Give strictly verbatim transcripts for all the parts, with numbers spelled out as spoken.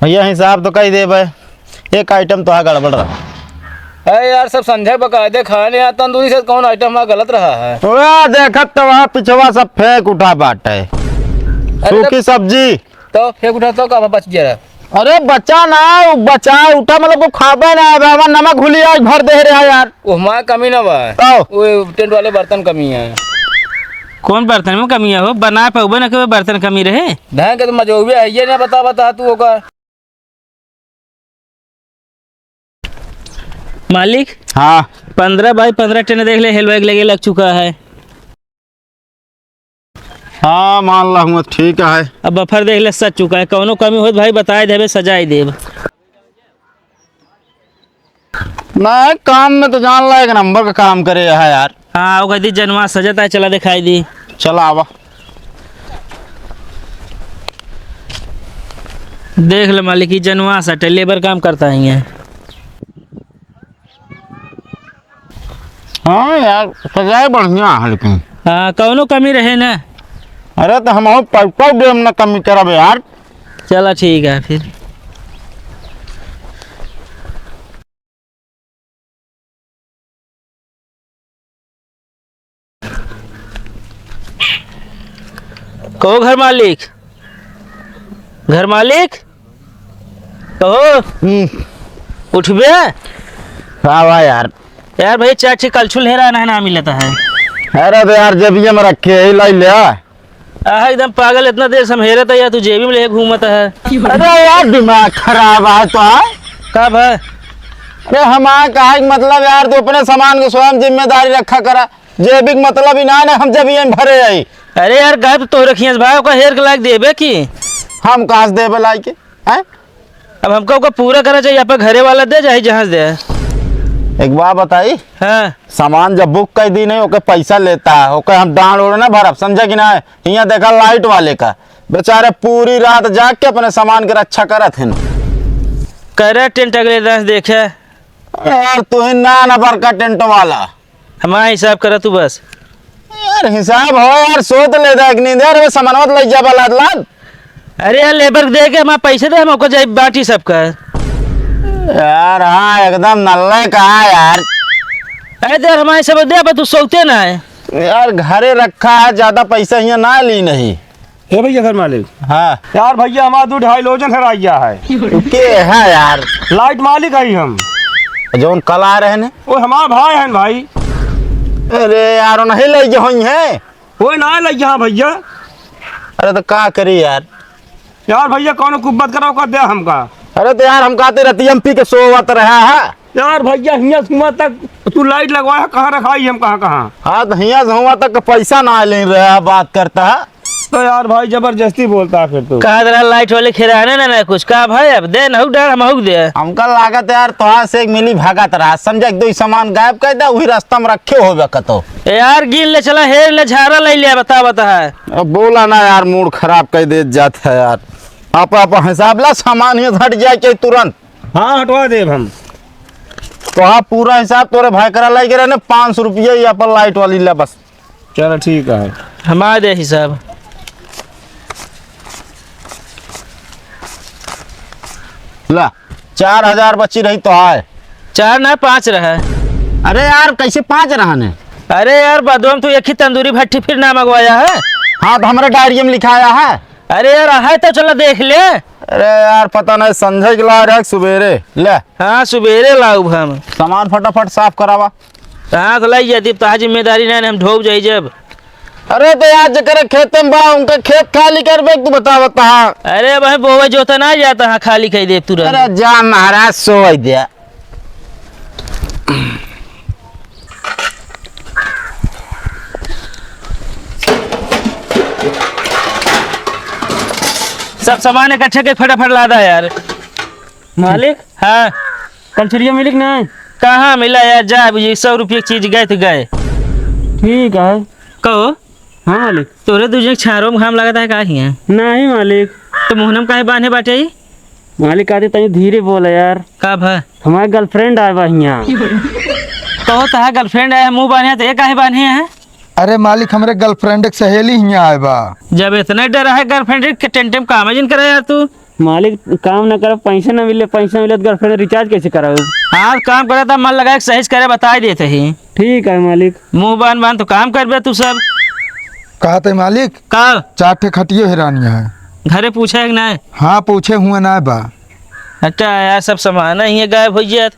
भइया, हिसाब तो कइ देबे, एक item तो हा गड़बड़ रहा। अरे यार, सब संझा बकायदे खाने, यहाँ तंदूरी से कौन item हमारा गलत रहा है? ओए, देखत तो वहाँ पिछवा सब फेंक उठा बाटे। अरे सूखी तो सब्जी। तो फेंक उठा तो का बच गया रहा? अरे बचा ना, उ बचा उठा, मतलब को खाबे ना, अब हमार नमक घुली आज भर दे रहा यार। वो हमार कमी ना बा। आओ। वो टेंट वाले बर्तन कमी है। कौन बर्तन में कमी है हो? बना पाउबे ना कि वो बर्तन कमी रहे? ढंग के तो मजौबे है, ये ना बता, बता तू ओकर। मालिक, हाँ। पन्द्रह बाई पन्द्रह टेंट देख ले, हेलवाई के लगे लग चुका है। हाँ, मान ला हुआ, ठीक है। अब बफर देख ले, सज चुका है। कौनो कमी होत भाई, बताए देबे, सजाई देब। ना, काम में तो जान ला, एक नंबर का काम करे है यार। हाँ, वो कह दी जनवा सजत है, चला दिखाई दी। चला आवा। देख ले मालिक, ई जनवा सटे, लेबर काम करता है यहाँ। हाँ यार, सजाए बढ़िया है लेकिन। हाँ, कौनो कमी रहे ना? अरे तो हम पैसा देम ना कमी करब यार। चला ठीक है फिर। कहो घर मालिक, घर मालिक, कहो। हम्म। उठबे? का बा यार? यार भाई, चार ठे कलछुल हेरा ना, ना मिलता है। अरे तो यार, जेबिया में रखे ही लाई ले। आहा, एकदम पागल, इतना देर से हम हेरत है यार, तू जेबी में लेके घूमत है। अरे यार, दिमाग खराब है तो, हाँ? का भा? अरे हमारा कहा कि मतलब यार, तू अपने सामान के स्वयं जिम्मेदारी रखा करा, जेबी के मतलब ही ना है ना, हम जेबी में भरे आई। अरे यार, गायब तो रखिए भाई, ओका हेर के लायक देबे की? हम कहाँ से देबे लायक के? हैं? अब हमका ओका पूरा करना चाहिए, आपका घरे वाला दे, चाहे जहाँ से दे। एक बात बताई? हाँ। सामान जब बुक कर दी नहीं, ओके पैसा लेता है, ओके हम डांड ओढ़ ना भरब, समझे कि ना? हियाँ देखा लाइट वाले का, बेचारे पूरी रात जाग के अपने सामान के रक्षा करत हैं। करे टेंट अगले दस देखे। अरे यार, तू ही ना ना बड़का टेंट वाला। हमारा हिसाब करा तू बस। यार, हिसाब हो यार, सोच ले दे एक नींद यार, वो सामानवा तो ले जा बलात लात। अरे यार, लेबर दे के हमारा पैसे दे, हम ओकर जाई बाटी सबका। यार, हाँ, एकदम नल्ले कहा यार। अरे तो यार, हमारे सब दे, अब तू सोते ना है। यार, घरे रखा है, ज्यादा पैसा हियाँ ना ली नहीं। हे भइया घर मालिक। हाँ। यार भइया, हमारा दो ढाई लोजन हेराइया है। के है यार? लाइट मालिक है हम। जौन कल आ रहे ने? वो हमार भाई हैं भाई। अरे यार, वो नहीं लइ गए होई हैं? वो ना लइ गए हैं भइया। अरे तो का करी यार? यार भइया, कौनो कुब्बत कराओ कर दे हमका। अरे तो यार, हम कहते रतिया में पी के सोवत रहा है। यार भइया, हियाँ से हुआँ तक तू लाइट लगवाया, कहाँ रखाई हम, कहाँ, कहाँ? हाँ, तो हियाँ से हुआँ तक के पैसा ना ले रहा, बात करता है। तो यार भाई, जबरदस्ती बोलता है फिर तू। कहा रहा लाइट वाले खिराने ना, ना कुछ। का भाई, अब दे, नहुक डाल, हम हुक दे। हमका लागत यार, तोहार से एक मिली भागत रहा, समझे, एक दो ही सामान गायब कर दे, वही रास्ता में रखे होबे कतो। ए यार, गिन ले, चला, हेर ले, झारा ले ले, बता, बता है। अब बोला ना यार, मूड खराब कर दे जात है यार। आप, आप हिसाब ला, सामान ही हट जाए के तुरंत। हाँ, हटवा देब हम। तो हाँ, पूरा हिसाब तोरे भाई करा लाई के रहने, पाँच सौ रुपया ही अपन लाइट वाली ला बस। चलो, ठीक है। हमारे दे हिसाब। ला, चार हजार बची रही तो आए। चार ना, पाँच रहा। अरे यार, कैसे पाँच रहा ने? अरे यार, बदवा में तू एक ही तंदूरी भट्टी फिर ना मंगवाया है। हाँ, तो हमारे डायरी में लिखाया है। अरे यार, है तो चला देख ले। अरे यार, पता नहीं, संझे के ला रहे सुबेरे। ले। हाँ, सुबेरे लाउब हम। सामान फटाफट साफ करावा। हाँ, तो लाई जाती, अब तोहार जिम्मेदारी नहीं, हम ढोब जाई जब। अरे तो यार, जेकरे खेते में बा, उनका खेत खाली करबे, तू बता, बता। अरे भाई, बोवे जोता ना जाता, हाँ, खाली कह दे तुरंत। अरे जा महाराज, सोई दे। सब सामान इकट्ठे के फटाफट लादा यार। मालिक? हाँ। कलछुलिया मिली कि नहीं? कहाँ मिला यार, जा अभी, सौ रुपये की चीज गए तो गए। ठीक है। कहो। हाँ मालिक। तोरे दू जन छारो में घाम लगता है का हियाँ? नहीं मालिक। तो मुहनम काहे बांधे बाटे ई? मालिक, आते तनी धीरे बोला यार। का भा? हमारे गर्लफ्रेंड आए बा हियाँ। कहो, तहा गर्लफ्रेंड आए, मुंह बांधे, तो ये काहे बांधे हैं? अरे मालिक, हमरे गर्लफ्रेंड के सहेली हियाँ आए बा। जब इतने डर है गर्लफ्रेंड के, टेंट में काम जिन करे यार तू। मालिक, काम ना करब, पैसा ना मिले, पैसा मिले तो girlfriend recharge कैसे कराऊ? हाँ, काम करे तो मन लगा के सही से करे, बताई देत ही। ठीक है मालिक। मुँह बान बान तो काम करबे तू सब। कहा थे मालिक? का? चार ठे खटियो हेरानिया है। घरे पूछे है कि नहीं? हाँ, पूछे हुए ना बा। अच्छा यार, सब सामान ही गायब हो गया।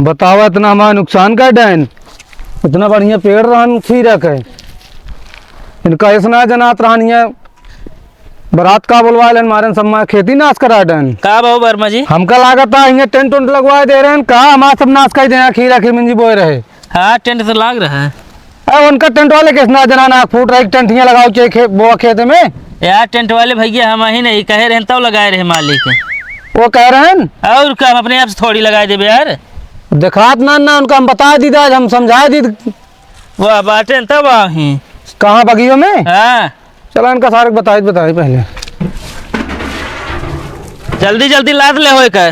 बतावा, इतना हमारा नुकसान कर डाइन। इतना बढ़िया पेड़ रहन खीरा के, इनका ऐसा ना जनात रहन, ये बारात का बोलवा लेन, मारन सब हमारा खेती नाश करा डाइन। का बाबू वर्मा जी? हमका लागत है, इन्हें टेंट उंट लगवा दे रहे हैं, का हमारा सब नाश कर देना, खीरा खीर मिंजी बोए रहे। हाँ, टेंट तो लाग रहा है। अरे उनका टेंट वाले किस ना जना ना फूट रही, टेंट हियाँ लगाओ के खे-, बोआ खेत में। यार टेंट वाले भैया हम ही नहीं कहे रहन तब लगाए रहे मालिक। वो कह रहे हैं? और का हम अपने आप से थोड़ी लगाए देबे यार। देखात ना, ना उनका हम बता दी आज, हम समझा दी। वो बाटे तब आही। कहाँ बगियों में? हाँ। चला इनका सारे बताई, बताई पहले। जल्दी जल्दी लाद ले होए का।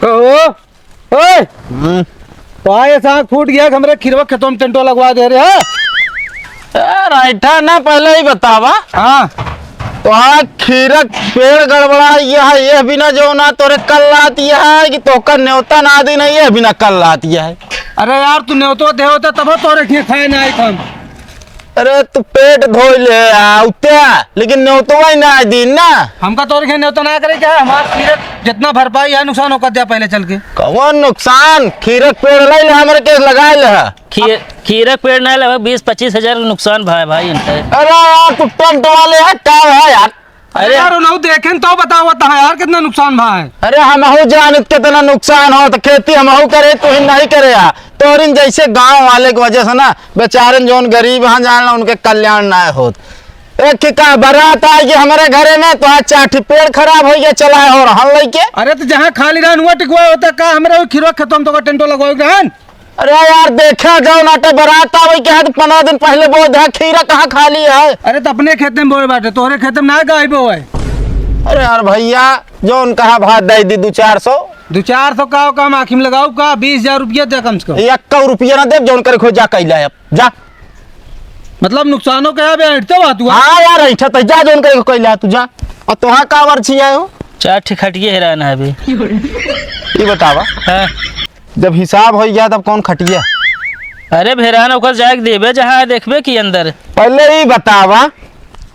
कहो। ओए! हम्म। तो आए साग फूट गया कि हमरे खीरवा खेतों में टेंटो लगवा दे रहे हैं? यार, ऐठा ना, पहले ही बतावा। हाँ। तो हाँ, खीरक पेड़ गड़बड़ा यह, यह बिना जो ना तोरे कल रात यह है कि तोहका न्योता ना दी नहीं, यह बिना कल रात यह है। अरे यार, तू न्योतो दे होता तब तोरे ठीक खाए ना आई हम। अरे तू पेट धोई ले आ, उत्या, लेकिन न्योतवा ही ना दिन ना। हमका तोरे के न्योता ना करे क्या? हमार खीरक जितना भरपाई है नुकसान ओकर द्या पहले चल के। कौन नुकसान? खीरक पेड़ लाई ले हमरे के लगाए ले है। खीर, खीरक पेड़ ना लगा, बीस पच्चीस हजार नुकसान भाई, भाई इनका। अरे यार तू टेंट वाले है क्या है यार? अरे अरे यार, उन्हों देखेन तो बतावा तहाँ यार, कितना नुकसान भा है। अरे हमहू जानित कितना नुकसान होत, खेती हमहू करे, तू ही नहीं करे आ। तोरिन जैसे गाँव वाले के वजह से ना, बेचारन जौन गरीब हैं, जान ला उनके कल्याण ना होत। एक ठे का बारात आई कि हमरे घरे में, तो आज चार ठे पेड़ खराब होइ गया, चला है और हल लइके। अरे तो जहाँ खाली रहन हुआ टिकवा होता का, हमरे वो खीरवा खेतों में तो का टेंटो लगवाओ रहन। अरे यार, देखे जाओ ना तो बारात आवे के है तो पन्द्रह दिन पहले बोल दे, खीरा कहाँ खाली है? अरे तो अपने खेते में बोए बाटे, तोहरे खेते में ना गाय बोए। अरे यार भैया, जौन कहा भात दे दी दो चार सौ। दो चार सौ का काम आँखी में लगाऊ का? बीस हजार रुपया दे कम से कम। एक रुपया ना दे, जौन करे खो जा कैला है, जा। मतलब नुकसानो के है बे, ऐंठते बा तू, हाँ? हाँ यार, ऐंठा तो जा, जौन करे खो कैला है, तू जा। और तोहा का वर्ची आयो? चार ठे खटिए हेरान है बे। ई बतावा। हाँ। जब हिसाब होइ गया तब कौन खटिया? अरे भेरान ओकर जाके देबे जहाँ देखबे कि अंदर। पहले ई बतावा,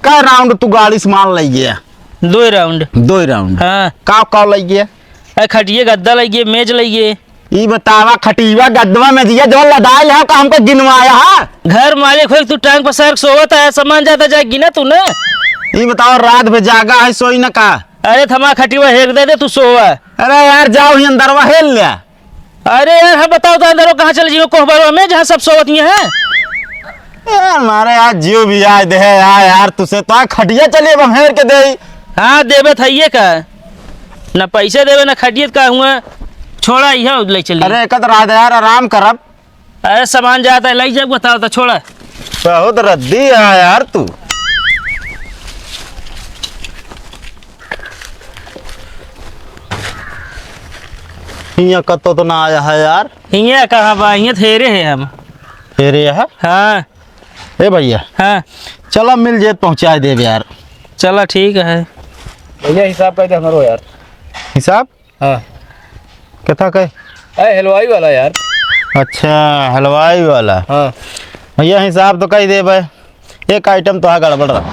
का राउंड तू गाड़ी से माल लइ गया? दो राउंड। दो राउंड। हाँ। का का लइ गया? अरे खटिए गद्दा लइ गए, मेज लइ गए। ई बतावा खटिया गद्दवा में दिया जो लदाइल है का हमको गिनवाया है? घर मालिक हो तू टांग पर सर सोवत है, सामान जाता जाए गिना तू ना। ई बतावा रात में जागा है सोई न का? अरे थमा खटिया हेर दे दे तू सोवा। अरे यार जाओ ही अंदरवा हेल ले। अरे यार, हम बताओ तो अंदर कहाँ चले जियो कोहबरवा में जहाँ सब सोवत ही हैं। यार मारे आज जियो भी आए दे है यार, यार तुसे तो आ खटिया चलिए अब हम हेर के देई। हाँ देबे थइये का, ना पैसे देबे ना खटियत का हुआ। छोड़ा इहे ले चली। अरे एक तो रात यार आराम करब। अरे सामान जाता है लइ जाब बताओ तो छोड़ा। बहुत रद्दी है यार तू। हियाँ कतो तो ना आया है यार। हियाँ कहाँ बा? हियाँ थेरे है हम। थेरे है? हाँ। ए भैया। हाँ। चला मिल जाए पहुँचाए देब यार। चला ठीक है। भैया हिसाब कर दे हमरो यार। हिसाब? हाँ। कथा कहे? अरे हलवाई वाला यार। अच्छा, हलवाई वाला। हाँ। भैया हिसाब तो कही देबे। एक आइटम तो हा गड़बड़ रहा।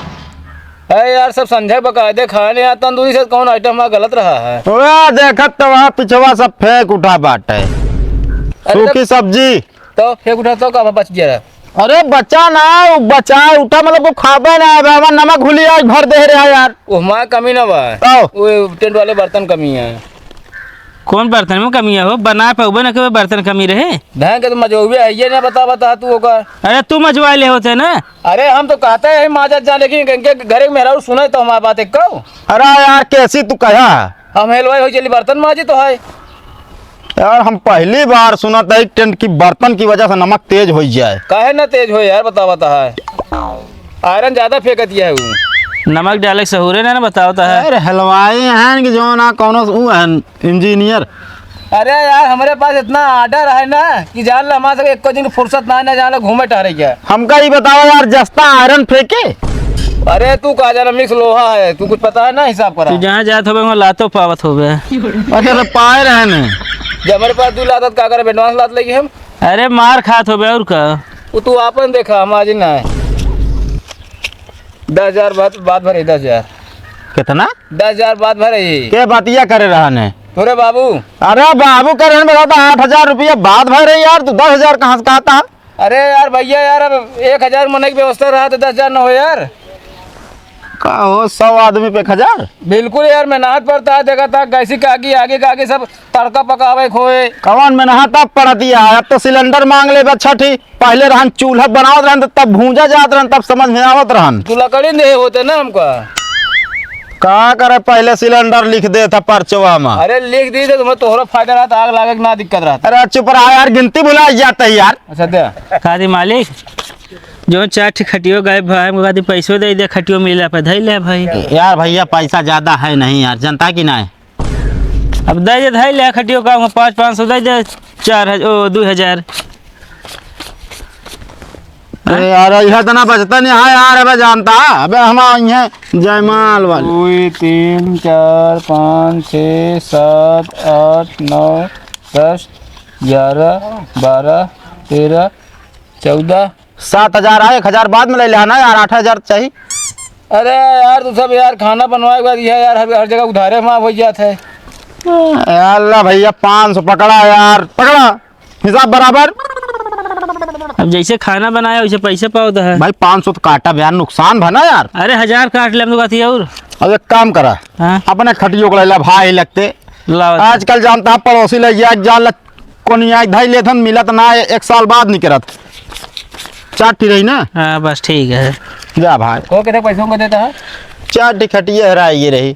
अरे यार, सब संझा बकायदे खाने आ तंदूरी से कौन आइटम हा गलत रहा है? ओए, देखत तो वहाँ पिछवा सब फेंक उठा बाटे। अरे सूखी तब सब्जी। तो फेंक उठा तो का बच गया रहा? अरे बचा ना, वो बचा उठा मतलब को खाबे ना, अब हमार नमक घुली आज भर दे रहा यार। वो हमार कमी ना बा। तो? वो टेंट वाले बर्तन कमी है। कौन बर्तन में कमी है हो? बना पे उबे ना के बर्तन कमी रहे। ढंग के तो मजौबे है, ये ना बता, बता तू ओकर। अरे तू मजवा ले होते ना। अरे हम तो कहते हैं माजत जा, लेकिन इनके घरे के मेहरारू सुने तो हमार बात एक कहू। अरे यार कैसी तू कहा? हम हेलवाई हो चली बर्तन माजी तो है। यार हम पहली बार सुनत है टेंट की बर्तन की वजह से नमक तेज हो जाए। काहे ना तेज हो यार, बता, बता है। आयरन ज्यादा फेंकत है वो। नमक डाले के सहूरे ना, ना बतावता है। अरे हलवाई हैं कि जो ना कौनो ऊ हैं इंजीनियर। अरे यार, हमरे पास इतना ऑर्डर है ना कि जान लो, हमारे से एको दिन की फुर्सत ना है, ना जान लो घूमे टहरे क्या। हमका ई बतावा यार, जस्ता आयरन फेंके? अरे तू का जाना, mix लोहा है, तू कुछ पता है ना हिसाब करा। तू जहाँ जात होबे, वहाँ लातो पावत होबे। अच्छा, तो पाए रहे ने। जब हमारे पास दू लात, तो का करे, advance लात लेगी हम? अरे मार खात होबे, और का? वो तू आपन देखा, हम आज ना है। दस हजार बात, बात भरे, दस हजार। कितना? दस हजार बात भरे। के बतिया करे रहा ने? तोरे बाबू। अरे बाबू करे रहे, बता तो आठ हजार रुपया बात भरे यार, तू दस हजार कहाँ से कहता है? अरे यार भैया यार, अब एक हजार मनई के व्यवस्था रहा तो दस हजार न हो यार। का हो, सौ आदमी पे एक हजार? बिल्कुल यार, मेहनत पड़ता है, देखा था कैसी काकी आगे काकी सब तड़का पकावे खोए। कौन मेहनत अब पड़ती है, अब तो सिलेंडर मांग ले बस छठी। पहले रहन चूल्हा बनावत रहन तो तब भूंजा जात रहन, तब समझ में आवत रहन। तू लकड़ी नहीं होते ना हमका। का करे, पहले सिलेंडर लिख दे था पर्चवा में। अरे लिख दी तो तुम्हें तोहरा फायदा रहता, आग लागे के ना दिक्कत रहता। अरे चुप रहा यार, गिनती भुला जाता है यार। अच्छा दे। का दी मालिक, जो चार ठी खटियो गायब भाई, हमको का दी पैसो दे दे, खटियो मिला पे धई ले भाई। यार भैया, पैसा ज्यादा है नहीं यार, जनता की ना है। अब दे दे, धई ले खटियो का, हमको पाँच, पाँच सौ दे दे, चार हजार, ओ, दो हजार। अरे यार, यह इतना बचता नहीं है यार, अबे जानता, अबे हम आई हैं जयमाल वाले। दो, तीन, चार, पाँच, छः, सात, आठ, नौ, दस, ग्यारह, बारह, तेरह, चौदह। सात हजार आए, एक हजार बाद में ले लेना यार, आठ हजार चाहिए। अरे यार, तू सब यार खाना बनवाए के बाद यह यार हर, हर जगह उधारे माफ हो जात है। यार ला भैया, पाँच सौ पकड़ा यार, पकड़ा। हिसाब बराबर। अब जैसे खाना बनाया, वैसे पैसे पावत है। भाई, पाँच सौ तो काटा बे यार, नुकसान भा ना यार। अरे, हजार काट ले, हम तो कहती है और। अब एक काम करा, हाँ? अपने खटियो को ले ला भाई लगते। लाओ। आजकल जानता है, पड़ोसी ले गया, जाल कोनिया धई लेथन, मिलत ना, एक साल बाद निकरत। चार ठी रही ना? हाँ, बस ठीक है। जा भाई। को कितने पैसों को देता है? चार ठी खटिया हराई ये रही।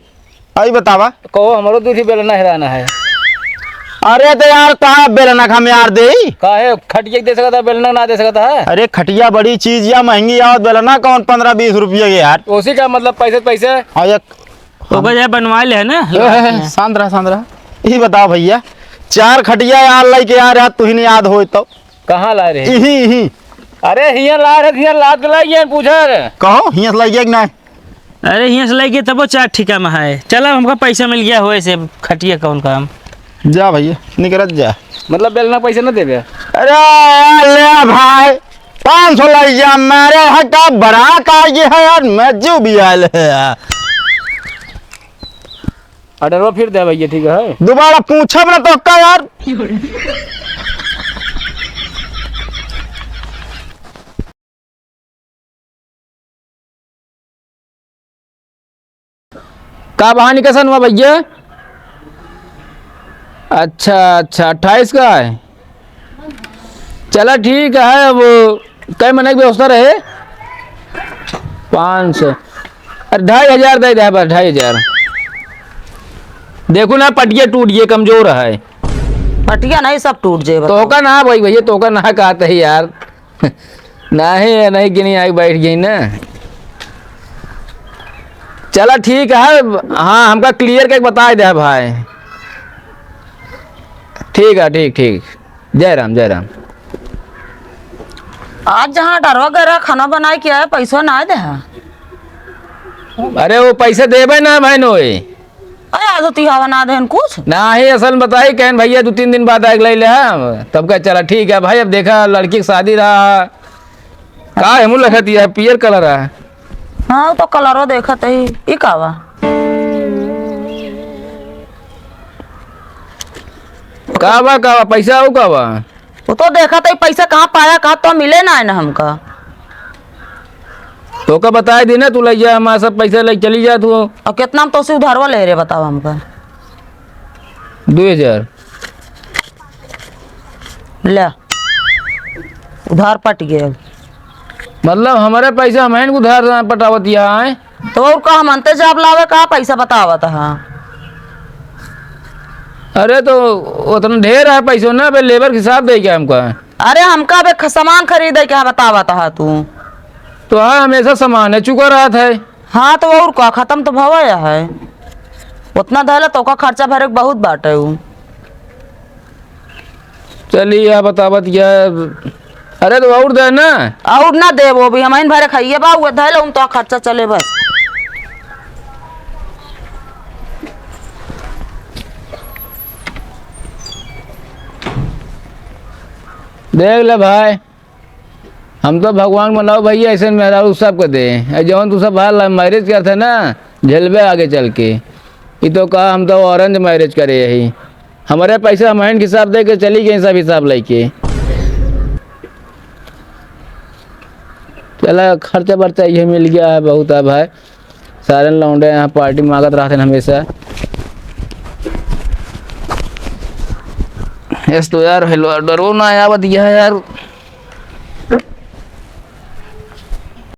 आई बतावा। कहो, हमरो दू ठी बेलना हेराना है। अरे तो यार, कहाँ बेलना का हम यार देई? काहे खटिया के दे सकता है, बेलना ना दे सकता है? अरे खटिया बड़ी चीज या महंगी आवत, बेलना कौन पन्द्रह बीस रुपया के यार। उसी का मतलब पैसे, पैसे। और एक ओकर जाए बनवा ले है ना? ए, ए, ए, शांत रहा, शांत रहा। ई बताओ भैया, चार खटिया यार लेके आ रहा, तुहिन याद होय तो। कहाँ ला रहे? इही, इही। अरे हियाँ ला रहे, हियाँ लाद के लाई, ये पूछा रे। कहो, हियाँ से लाई गया कि नहीं? अरे, हियाँ से लइके तबो चार ठिका में है। चला, हमका पैसा मिल गया होए से खटिया कौन काम। जा भैया, निकरत जा। मतलब बेलना पैसा न देबे? अरे यार, ले भाई, पाँच सौ लइ जा, मेरे यहाँ का बरात आ गई है यार, मज्जू भी आयल है यार। ऑर्डरवा फिर दे भैया, ठीक है? दोबारा पूछब ना तो का यार। का बहानी कैसन हुआ भैया? अच्छा, अच्छा, अट्ठाईस का है। चला ठीक है, अब कै महीने की व्यवस्था रहे? पाँच सौ। अरे, ढाई हजार दे दे बस, ढाई हजार। देखो ना, पटिया टूट गए, कमजोर है। पटिया नहीं, सब टूट जाए, तो बताओ। का ना भाई, भैया, तो का ना कहते हैं यार। नहीं, नहीं, गिनी आई बैठ गई ना। चला ठीक है, हाँ, हमका clear करके बताए दे भाई। ठीक है, ठीक, ठीक। जय राम, जय राम। आज जहाँ डरवा गए रहा, खाना बनाए के आए, पैसा ना दे है। अरे, वो पैसा देबे ना भाई नोए। अरे, आज तो तिहावा ना देहन कुछ। नाही, असल में बताई, कहन भैया दो तीन दिन बाद आके ले ले हम। तब का चला, ठीक है भाई, अब देखा लड़की की शादी रहा। का हेमू लखत यह पियर colour है? हाँ, वो तो colour-ओ देखत ही। ई का बा? का बा, का बा? पैसा हो का बा? वो तो देखत ही, पैसा कहाँ पाया, कहाँ तो मिले ना है ना हमका। तोका बताए दी ना, तू लइ जा, हमारा सब पैसा लइ चली जा तू। और कितना हम तोसे उधारवा ले रे, बताओ हमका। दो हजार। ले, उधार पट गए। मतलब हमारे पैसा हम उधार पटावत यहाँ है? तो और का, हम अंते जाब लावे का पैसा बतावत हा? अरे तो उतना ढेर है पैसो ना, अबे labour के हिसाब दे क्या हमका? अरे हमका अबे ख-, सामान खरीदे के है, बतावत हा तू। तो हाँ, हमेशा सामान है, चुका रहत है। हाँ तो और का, खत्म तो भवा है। उतना धैला तो का खर्चा भरे के बहुत बाटे उ। चलिए, आप बतावत क्या है? अरे तो और दे ना। और ना देबो भी, हमहिन भरे खाइए बा, उहे धइल, उन तो खर्चा चले बस। देख ले भाई, हम तो भगवान बनाओ भैया, ऐसे मेहरारू सबके दे। ए, जौन तू सब बाहर love marriage करते ना, झेलबे आगे चल के। ई तो कहा हम तो arrange marriage करे यही। हमरे पैसा हमहिन के हिसाब दे के चली गई, सब हिसाब लेके। चला, खर्चा बर्चा ये मिल गया है, बहुत है भाई। सारे लौंडे यहाँ party मांगत रहते हैं हमेशा। यस तो यार, हेलो, डरो ना आवत यह यार।